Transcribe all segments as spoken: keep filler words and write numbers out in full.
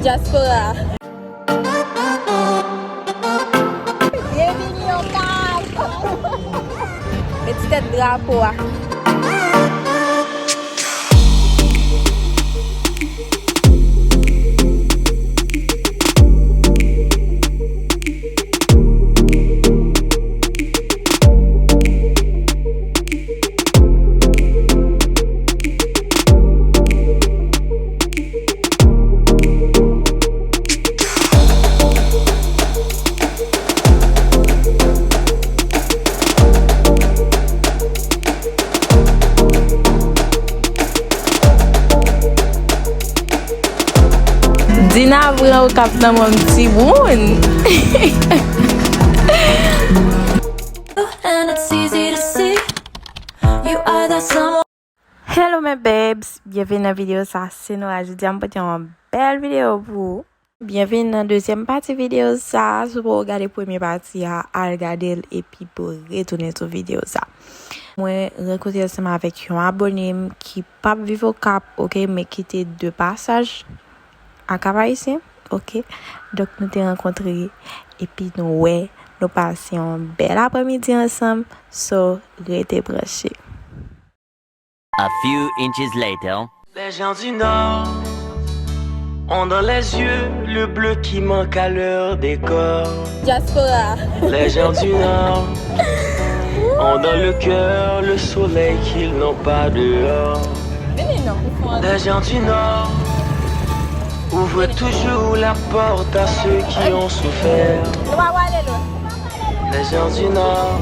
Dyaspora. Byenvini Okap. E ti tèt drapo a. Dina pran Okap nan men m timoun. And it's easy to see you are that someone. Hello mes babes, byenvini nan videyo sa, se Nora. Jodi a m pote yon bèl videyo pou ou. Byenvini nan dezyèm pati videyo sa. Si w poko gade premye pati a, al gade l epi pou w retounen sou videyo sa. Mwen rankontre ansanm avèk yon abone m ki p ap viv Okap, oke, men ki te de pasaj a Cap Haïtien, oke. Donk nou te rankontre epi nou wè, nou pase yon bèl aprèmidi ansanm, so rete branche. A few inches later. Les gens du Nord ont dans les yeux le bleu qui manque à leur décor. Dyaspora. Les gens du Nord ont dans le cœur le soleil qu'ils n'ont pas dehors. Vini non. Les gens du Nord ouvrent toujours la porte à ceux qui ont souffert. Nou pa pale lwen. Les gens du Nord,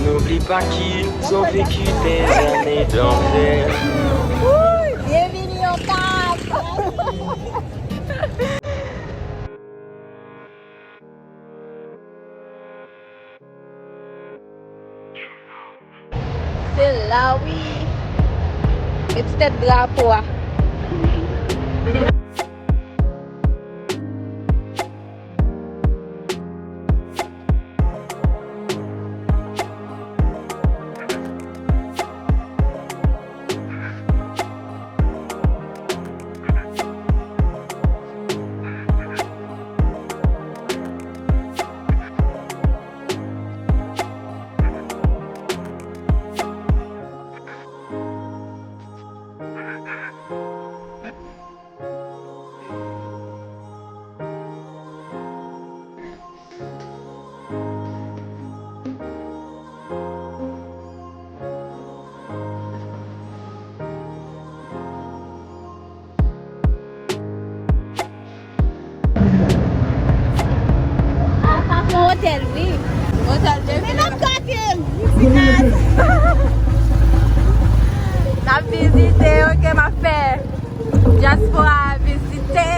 n'oublie pas qu'ils ont vécu des années d'enfer. Wouy, byenvini Okap. Se la wi. E ti tèt drapo a. Otèl, wi. Otèl de. Men n ap gate m. N ap vizite, oke, m ap fè dyaspora vizite.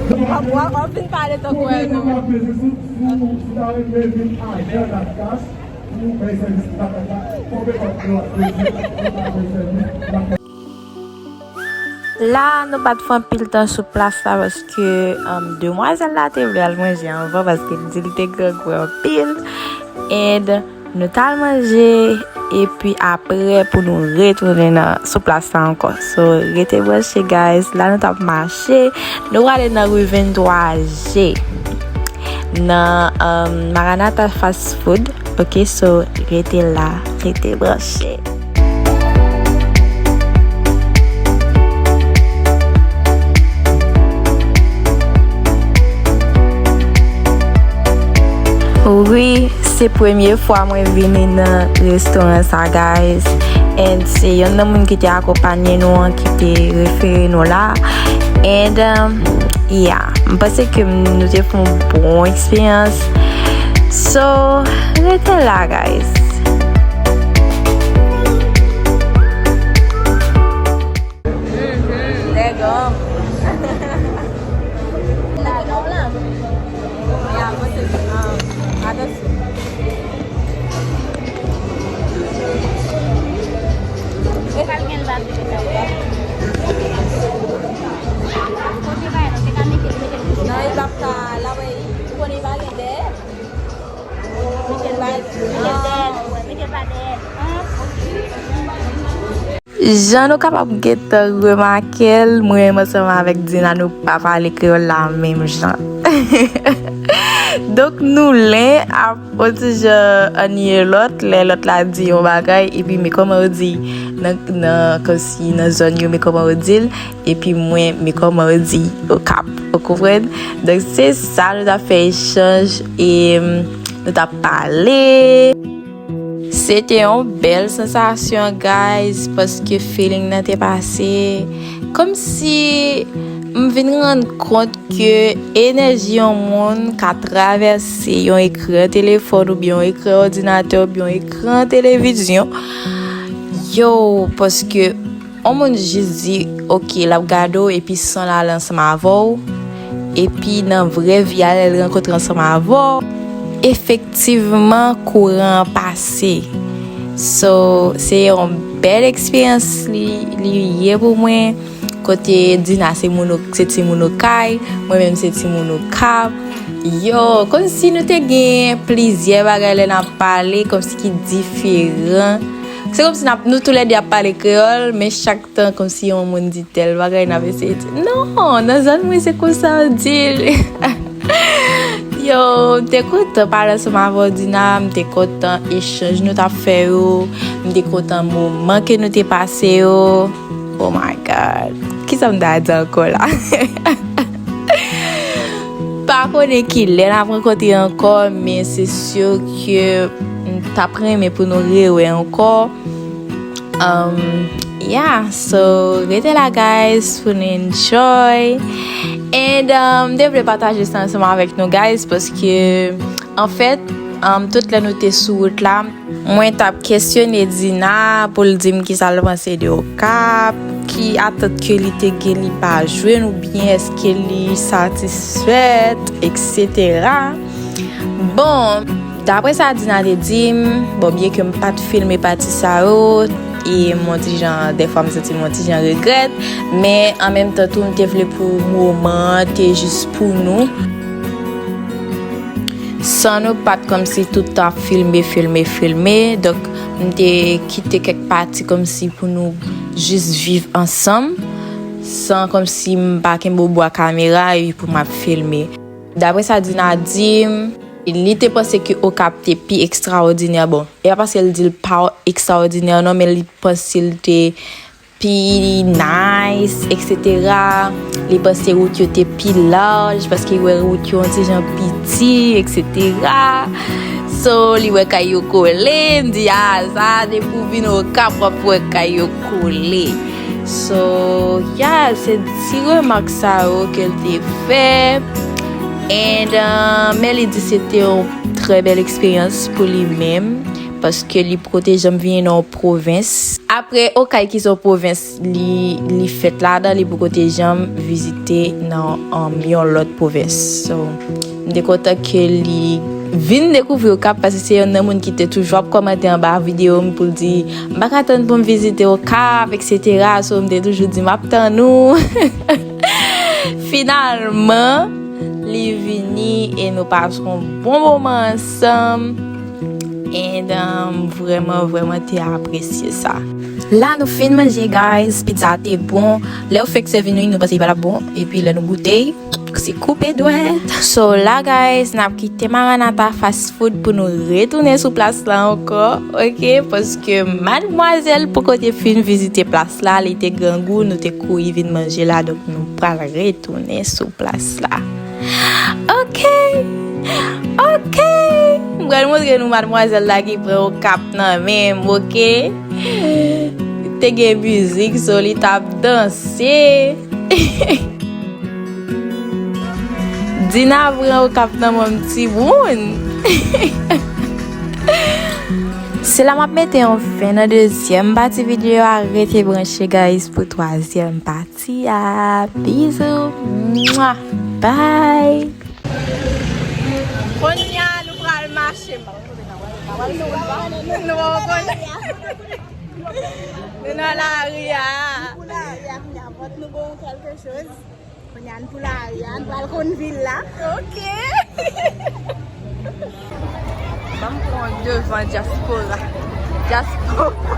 W ap, w ap, w ap vin pale tankou wè nou. La, nou pa t fè anpil tan sou plas la paske, um, demwazèl la te vle al manje anvan paske l di l te grangou anpil. And nou t al manje, epi apre pou nou retounen nan, sou plas la ankò. So, rete branche, guys. La, nou t ap mache. Nou prale nan ri venntwa je. Nan, um, Maranatha Fast Food. Ok, so, rete la. Rete branche. Wi, se premye fwa mwen vini nan restoran sa, guys. And se yonn nan moun ki te akonpanye nou an ki te refere nou la. And, um, yeah, m panse ke m, nou te fè yon bon eksperyans. So, rete la, guys. Mhm, nèg an. Nèg an la. Ya, mwen se, ah, atansyon. Ou pral gen l batri de sa ou pa. Kote bagay la, se ka mete, mete l. Non, e p ap ka, la, wè, ou konnen pa gen dèyè. Mete l, mete l dèyè. Jan nou kapab gentan remake l, mwen menm ansanm avèk Dina, nou pa pale kreyòl la menm jan. Donk, nou len ap on ti jan anniye lòt, lè lòt la di yon bagay, epi men kòman yo di nan, nan, kòmsi nan zòn yo, men kòman yo di l, epi mwen, men kòman yo di Okap, ou konprann? Donk, se sa, nou t ap fè echanj, e, nou t ap pale. Se te yon bèl sansasyon, guys, paske feeling nan te pase. Kòmsi m vin rann kont ke enèji yon moun ka travèse yon ekran telefòn oubyen yon ekran òdinatè oubyen yon ekran televizyon. Yo, paske yon moun jis di, oke, l ap gade w epi san l ale ansanm avè w, epi nan vrè vi a, lè l rankontre ansanm avè w, efektivman, kouran an pase. So, se yon bèl eksperyans li, li ye pou mwen. Kote Dina se moun, se timoun Okay, mwen menm se timoun Okap. Yo, kòmsi nou te gen plizyè bagay lè n ap pale, kòmsi ki diferan. Se kòmsi n ap, nou toulède ap pale kreyòl, men chak tan kòmsi yon moun di tèl bagay, n ap eseye di, non, nan zòn mwen se konsa yo di l. Yo, m te kontan pale ansanm avè w, Dina, m te kontan echanj nou t ap fè yo, m te kontan moman ke nou te pase yo. Oh my God. Kisa m ta di ankò la? Pa konnen ki lè n ap rankontre ankò, men se si ke m t ap renmen pou nou rewè ankò. Um, yeah, so rete la, guys, pou nou enjoy. And, um, m te vle pataje sa ansanm avèk nou, guys, paske, anfèt, um, tout lè nou te sou wout la, mwen t ap kesyone Dina pou l di m kisa l panse de Okap, ki atant ke li te gen li pa jwenn oubyen èske li satisfèt, etsetera. Bon, daprè sa Dina te di m, bon, byen ke m pa t filme pati sa yo, e m on ti jan, dèfwa m santi m on ti jan regrèt, men an menm tan tou, m te vle pou moman an te jis pou nou. San nou pa t kòmsi tout tan ap filme, filme, filme. Donk, m te kite kèk pati kòmsi pou nou jis viv ansanm, san kòmsi m pa kenbe bwa kamera epi pou m ap filme. Daprè sa Dina di m, li te panse ke Okap te pi ekstraòdinè. Bon, e pa paske l di l pa ekstraòdinè non, men li panse l te pi nice, etsetera. Li panse wout yo te pi laj, paske li wè wout yo yon ti jan piti, etsetera. So, li wè kay yo kole, m di, ah, sa, depi w vin Okap, w ap wè kay yo kole. So, yeah, se ti remak sa yo ke l te fè. And, uh, men li di se te yon trè bèl eksperyans pou li menm, paske li poko te janm vini nan yon pwovens. Apre Okay ki se yon pwovens li, li fèt ladan, li poko te janm vizite nan, um, yon lòt pwovens. So, m te kontan ke li vin dekouvri Okap, paske se yonn nan moun ki te toujou ap kòmante anba videyo m pou l di, m pa ka tann pou m vizite Okap, etsetera. So, m te toujou di, m ap tann ou. Finalman, li vini e nou pase yon bon moman ansanm. And, um, vrèman, vrèman te apresye sa. La, nou fin manje, guys. Pizza te bon. Lè yo fèk sèvi nou, nou panse li pa t ap bon. Epi, lè nou goute, se koupe dwèt. So, la, guys, n ap kite Maranatha Fast Food pou nou retounen sou plas la ankò, oke? Paske madmwazèl poko te fin vizite plas la, li te grangou, nou te kouri vin manje la, donk nou pral retounen sou plas la. Oke, oke. M pral montre nou madmwazèl la ki pran Okap nan men m, oke? Te gen mizik, so li t ap danse. Dina pran Okap nan men m timoun. Se la m ap mete yon fen nan dezyèm pati videyo a. Rete branche, guys, pou twazyèm pati a. Bizou. Mwa. Bye. Kounye a, nou pral mache. Nou pa konnen. Nou nan lari a. Pou lari a, kounye a, fòk nou bon kèlke choz. Kounye a, n pou lari a, n pral konn vil la. Oke. Ban m pran devan dyaspora. Dyaspora.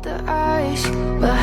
The ice, but